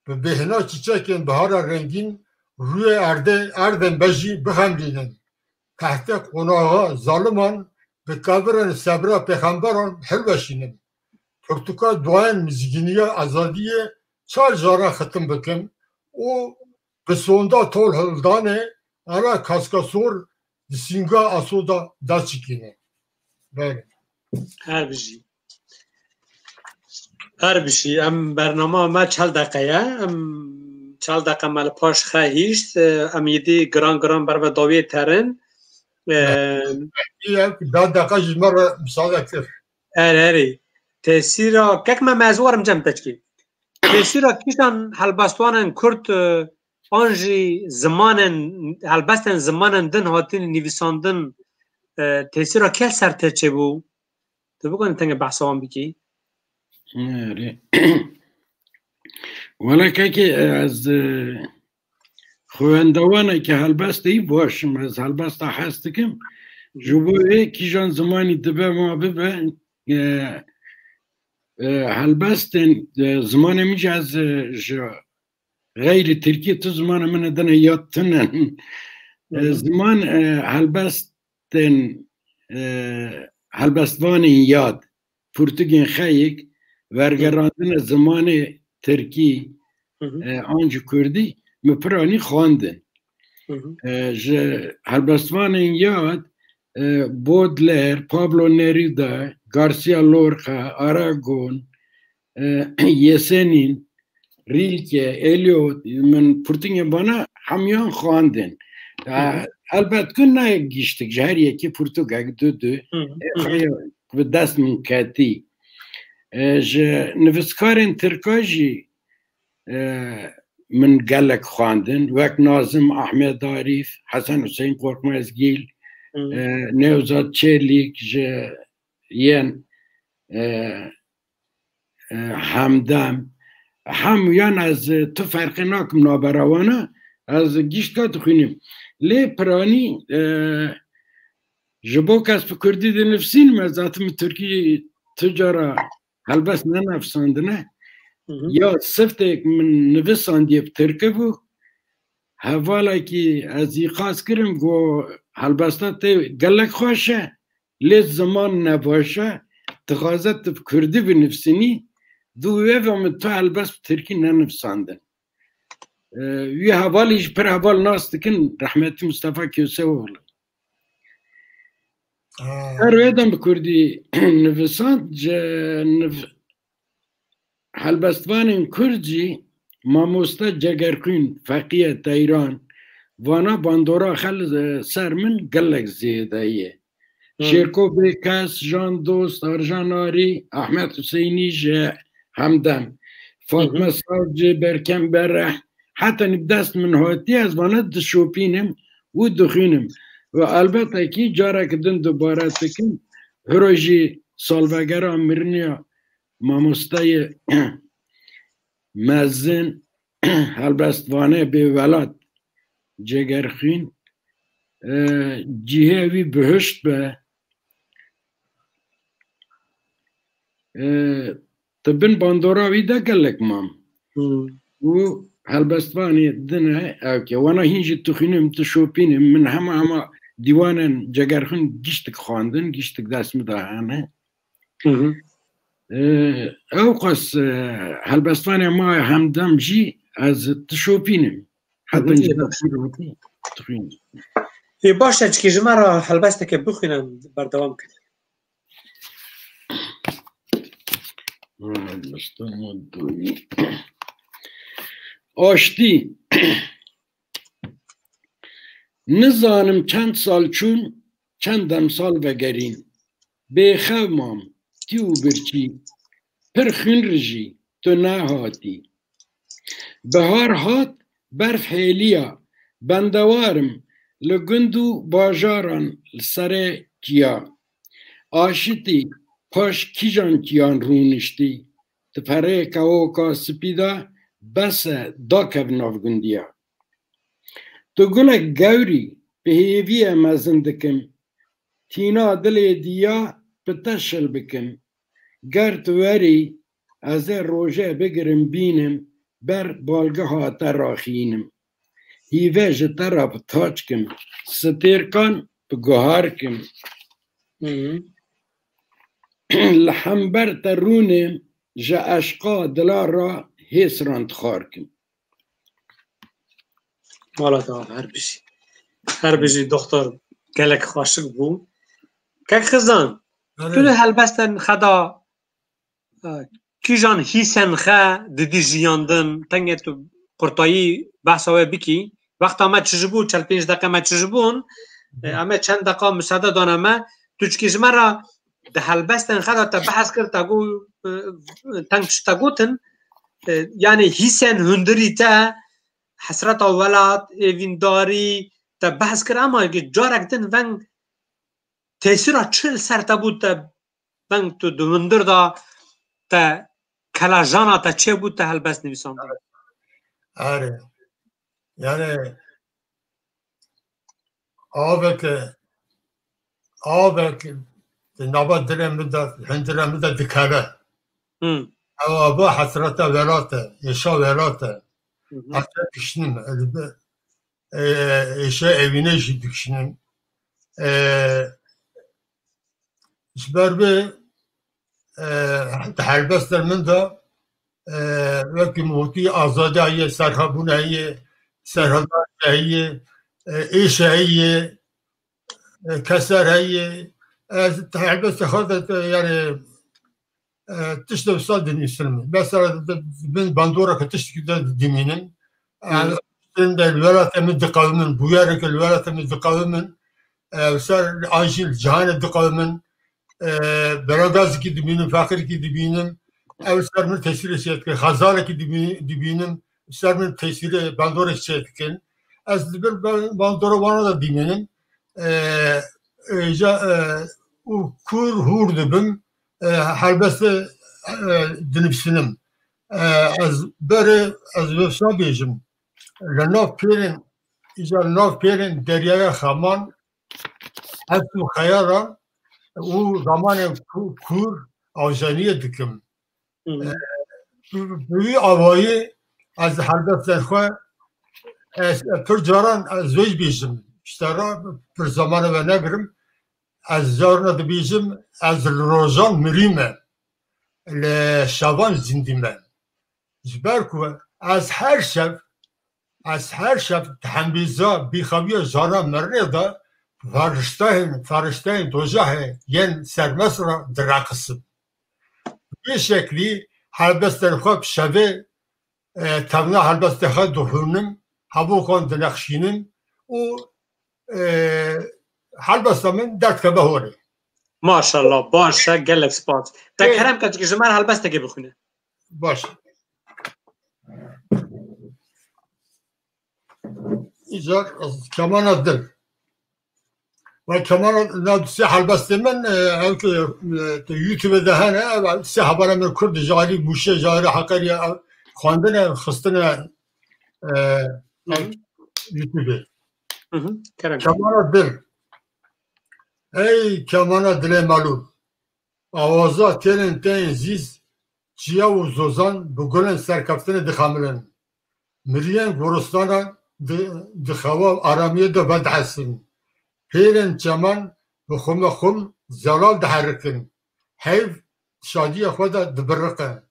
Bi bêhna çîçekên bihara rengîn rûyê erdê, erdên bejî bixemlînim. Tehtê qonaxa zaliman bi kevirên sebra pêxemberan hilweşînim. Pirtûka duayên mizgîniya azadiyê çar caran xitim bikim û bi sonda tol hildanê, ara kaska sor di sînga asoda daçikîne. Belê. Her bijî. Her bijî. Em bernama me çel deqe ye. Em çel deqe me li paş xe hîşt. Em êdî giran giran ber ve dawiyê terin. Em, Ev da deqa ji me re misade kir. Erê, erê. Tesîra, kek me, me ez warim cem te çikî. Tesîra kîjan helbestwanên Kurd, e, an jî zimanên, helbestên zimanên din hatin nivîsandin, e, tesîra kê ser te çêbû? Tu bikanî tenge behsa wan bikî? Erê. Wele kekê, ez, e, xwendewaneke helbestê yî baş im, ez helbesta hez dikim. Ji bo wê kîjan zimanî dibe ma bibe, e, e, helbestên, e, zimanê min jî ez, e, ji xeyrî tirkî tu zimanê min dine ya tune. E, ziman, e, helbestên, e, helbestvanên yad, pirtûkên xeyik, wergerandine zimanê tirkî, Hı hı. e, an jî kurdî, min piranî xwendin. Hı hı. E, ji helbestvanên yad, e, Baudelaire, Pablo Neruda, Garcia Lorca, Aragon, e, Yesenin, Rilke, Eliot, min pirtûkên vana hemiyan xwendin. Hı hı. Elbet ku ne giştik, ji her yekî pirtûkek, du du, Hı hı. e, Hı hı. xeya bi dest min ketî. E, ji nivîskarên tirka jî, e, min gelek xwendin, wek Nazim, Ahmet Arîf, Hesen Huseyîn Korkmazgîl, Hı. e, Nevzat Çelîk, ji yên, e, e, Hemdem, hemûyan ez, e, tu ferqê nakim navbera wana, ez giştka dixwînim. Lê piranî, e, ji bo kes bi kurdî dinivîsînim, ez zaten bi tirkî tu cara helbest nenivîsandine. Hı hı. Ya siftêk min nivîsandiye bi tirkî bû. Hevalekî ez îqaz kirim, got, helbesta te gelek xweş e, lê ziman ne baş e, dixwaze tu bi kurdî binivîsînî, di wê ve min tu helbest bi tirkî nenivîsandin. E, wî hevalî jî pir heval nas dikin, rehmetî Mustafa Köseoğlu. Ha. Her wê de bi kurdî nivîsand, ji niv-, helbestvanên kurd jî mamoste Cegerxwîn, Feqîye Teyran, vana bandora xel, e, ser min gelek zêde ye. Hı. Şêrko Bêkes, Jan Dost, Arjan Arî, Ahmet Huseynî ji Hemdem, Fatme Hı hı. Savcı, Berkem Bereh, heta bi dest min hatiye, ez vana dişopînim û dixwînim. Û elbette kî careke din dubare dikim, hiro jî salvegera miriniya mamosteyê mezin, helbestvanê bêwelat, Cegerxwîn, e, cihê wî bihişt be. E, di bin bandora wî de gelek mam. Hmm. Û helbestvanê din e, ew ke wana hîn jî dixwînim, dişopînim, min hema hema dîwanên Cegerxwîn giştik xwendin, giştik dest min de hene. Hı hı. E, ew qas, e, helbestvanê ma Hemdem jî ez dişopînim. Hı hı. Heta jî dixwînim. Ê, baş e, çikî ji me re helbesteke bixwîne, berdewam kir. Aştî. Nizanim çend sal çûn, çend demsal vegerîn. Bêxew mam, tî û birçî, pir xwînrijî, tu nehatî. Bihar hat, berf hêliya, bendewar im, li gund û bajaran li serê çiya. Aşitî, paş kîjan çiyan rûniştî, di pereyê kewoka spî de bes e, dakev nav gundiya. Tu gulek gewr î, bi hêviyê mezin dikim. Tîna dilê diya bi te şil bikim. Ger tu werî, ez ê rojê bigirim bînim, ber balgeha te raxînim. Hîve ji te re bi taç kim, stêrkan bi guhar kim. Hı hı. Li hember te rûnim, ji eşqa dila re hêsran dixwar kim. Mala te ava, her bijî. Her bijî, doktor, gelek xweşik bû. Kek Xizan, Erê. Tu di helbestên xe de, e, kîjan hîsên xe didî jiyandin, tengê tu qurtayî behsa wê bikî? Wexta me çi ji bû, çel pênc deqe me çi ji bûn, e, em ê çend deqa misade dane me. Tu çikî ji me re di helbestên xe de te behs kir, te got, e, teng tişt te gotin, e, yanî hîsên hundirî te, hesreta welat, êvîndarî, te behs kir, ama carek din veng tesîra çi li ser te bû, te deng tu di hundir de te kelajana te çêbû, te helbest nivîsandî. Erê. Yani avek, avek di nava dilê min de, hundirê min de dikeve. Hmm. Ew ava hesreta welat e, êşa welat e. Hı hı. Ez dikişînim, ez bi, e, êşa evînê jî dikişînim. E, ji ber vê, e, di helbestên min de, e, wekî min gotî, azadiya heye, serxwebûna heye, serhildanê heye, e, êşa heye, e, keser heye. Ez di helbestê xwe de, e, yani, e, tiştê wisa dinivîsim. Mesela di, di bin bandoreke tiştekî de dimînim. Yani, Hı. tiştên de li welatê min diqewimin, bûyereke li welatê min diqewimin. E, ser an jî li cîhanê diqewimin. E, beragazekî dibînim, feqîrekî dibînim. Ew ser min tesîrê çê dikin. Xezarekî dibî-, dibînim. Ser min tesîrê bandorê çê dikin. Ez di bin ban-, bandora wana de dimînim. E, e, ja, e, û kûr hûr dibim, e, helbestê, e, dinivîsinim. E, ez berê, ez wisa bêjim. Li nav pêrên, îcar li nav pêrên deryaya xeman, heft û xeyala û zamanên kû-, kûr ajeniyê dikim. Hı hı. E, bi, bi wî avayî ez helbestên xwe, ez pir caran ez wê jî bêjim. Ji te re pir zamanê we negirim. Ez carna dibêjim, ez li rojan mirî me. Li şevan zindî me. Ji ber ku ez her şev, ez her şev di hembêza bîxewiya jana mirinê de fariştehên, fariştehên dojehê yên sermest re direqisim. Bi vê şeklî helbestên xwe bi şevê, e, tevna helbestê xwe dihûnim, hevokan dinexşînim û, e, helbesta min derdikeve holê. Maşallah, baş e, gelek spas. Te Ê- kerem ke ji me re helbestekê bixwîne. Baş. Îcar kemana dil. Ve kemana, na sê helbestê min, e, ew ki, e, te YouTube de hene, ev sê hebara min kurd, ji alî Mûşê, ji alî Heqerya, ev xwendine, xistine, e, Hı hı. YouTube. Hı hı. Kerem. Kemana dil. Ey kemana dilê melûl. Awaza têlên te yên zîz, çiya û zozan bi gulên serkeftinê dixemilin. Miriyên goristana di, di xewa aramiyê de vedihesin. Pêlên çeman bi xumexum zelal diherikin. Heyv şadiya xwe de dibiriqe.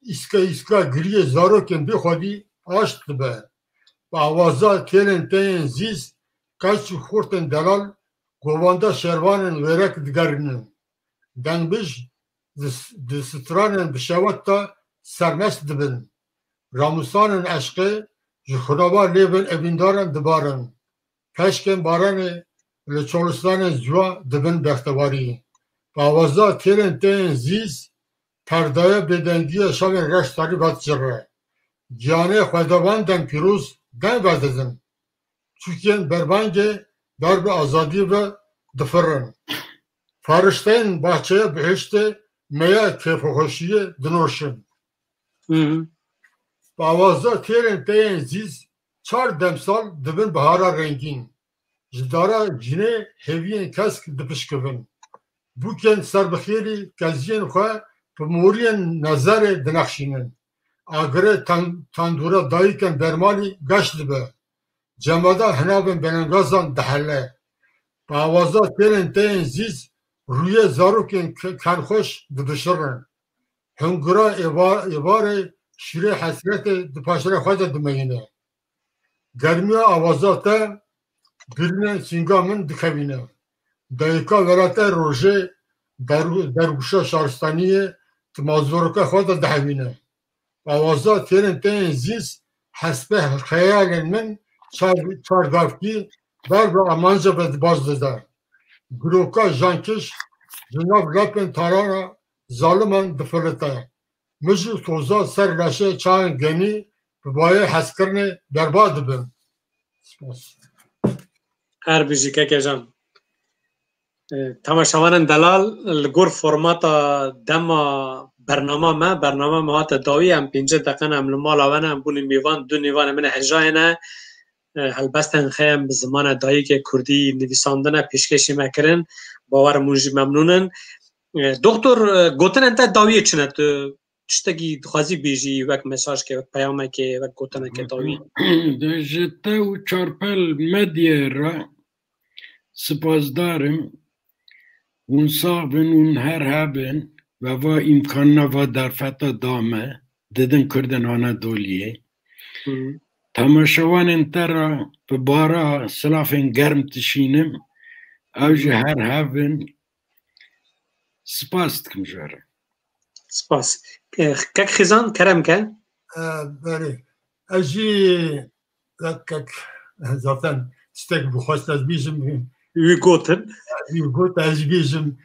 Îska îska giriyê zarokên bêxwedî aşt dibe. Bi awaza têlên te yên zîz, keç û xurtên delal govanda şervanên wêrek digerînin. Dengbij di, di stranên bi şewet de sermest dibin. Ramûsanên eşqê ji xunava lêvên evîndaran dibarin. Peşkên baranê li çolistanên ziwa dibin bextewarî. Bi awaza têlên te yên zîz, perdaya bêdengiya şevên reş tarî vedicire. Giyanê xwedawendên pîroz deng vedidin. Çûkên berbangê ber bi azadiyê ve difirin. Farişteyên baxçeya bihiştê meya kêfxweşiyê dinoşin. Hı hı. Bi awaza têrên te yên zîz çar demsal dibin bihara rengîn. Ji dara cinê hêviyên kesk dipişkivin. Bûkên serbixêrî keziyên xwe bi moriyên nezerê dinexşînin. Agirê ten-, tendûra dayikên bermalî geş dibe. Cemada hinavên belengazan dihele. Bi awaza têlên te yên zîz rûyê zarokên ke-, kenxweş dibişirin. Hingura êva-, êvarê şîrê hesretê di paşerê xwe de dimeyîne. Germiya awaza te birînên sînga min dikevîne. Dayika welate rojê der-, dergûşa şaristaniyê di mazorika xwe de dihewîne. Awaza têrên te yên zîz hespê xeyalên min çar, çar gavkî ber bi amanca ve dibaz dide. Giroka jankiş ji nav lepên tarana zaliman difilite. Mij û toza ser laşê çaxên genî bi bayê hezkirinê berbat dibin. Spas. Her bijî keke can. Temaşevanên delal, li gor formata dema bernama me, bernama me hate dawî, em pêncî deqe ne, em li mala we ne, em bûne mêvan, du nêvanê min ê hejayê ne. Helbestên xwe em bi zimanê dayikê kurdî nivîsandine, pêşkêşî me kirin. Bawer im hûn jî memnûn in. Doktor, gotinên te dawiyê çi ne? Tu tiştekî dixwazî bêjî, wek mesajkê, wek peyamekê, wek gotinekê dawî? Ji te û Çarpel Medyayê re sipasdar im. Hûn sax bin, hûn her hebin. Ve va îmkanina va derfeta da me, didin Kurdên Anadoliyê. Temaşevanên te re bi bara silafên germ dişînim. Ew jî her hebin. Spas dikim ji we re. Spas. Kek Xizan, kerem ke. Belê. Ez jî wek kek zaten tiştek bixwest ez bîjim. Wî gotin. Wî got ez bîjim.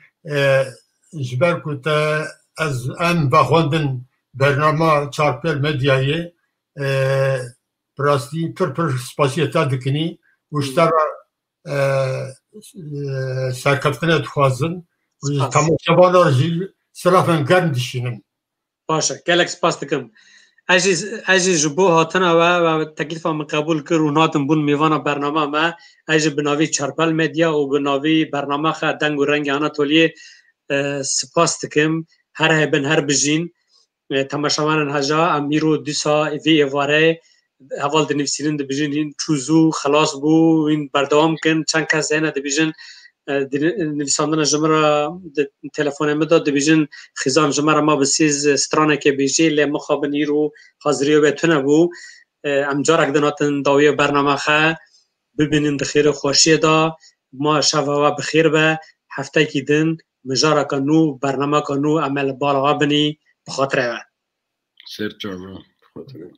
Ji ber ku te ez em vexwendin bernama Çarpel Medyayê, bi rastî pir pir spasiya te dikinî û ji te re serkeftine dixwazin û ji temaşevanan jî silafên germ dişînin. Baş e, gelek spas dikim. Ez jî, ez jî ji bo hatina we, we teklîfa min qebûl kir û hatin bûn mêvana bernama me. Ez jî bi navî Çarpel Medya û bi navî bernama xe Deng û Rengê Anatoliyê, e, spas dikim. Her hebin, her bijîn. E, temaşevanên heja, em îro dîsa vê êvarê heval dinivîsînin, dibijin hîn çû zû, xelas bû, hîn berdewam kin. Çend kes hene dibijin, e, di nivîsandina ji min re di telefonê min de dibijin, Xizan ji me re ma bi sêz stranekê bêjê, lê mixabin îro haziriya we tune bû. E, em carek din hatin dawiya bernama xe, bibînin di xêr û xweşiyê de, ma şeva we bi xêr be, heftekî din mijareka nû, bernameka nû em ê li bala we binî, bi xatirê we. Ser çava, bi xatirê we.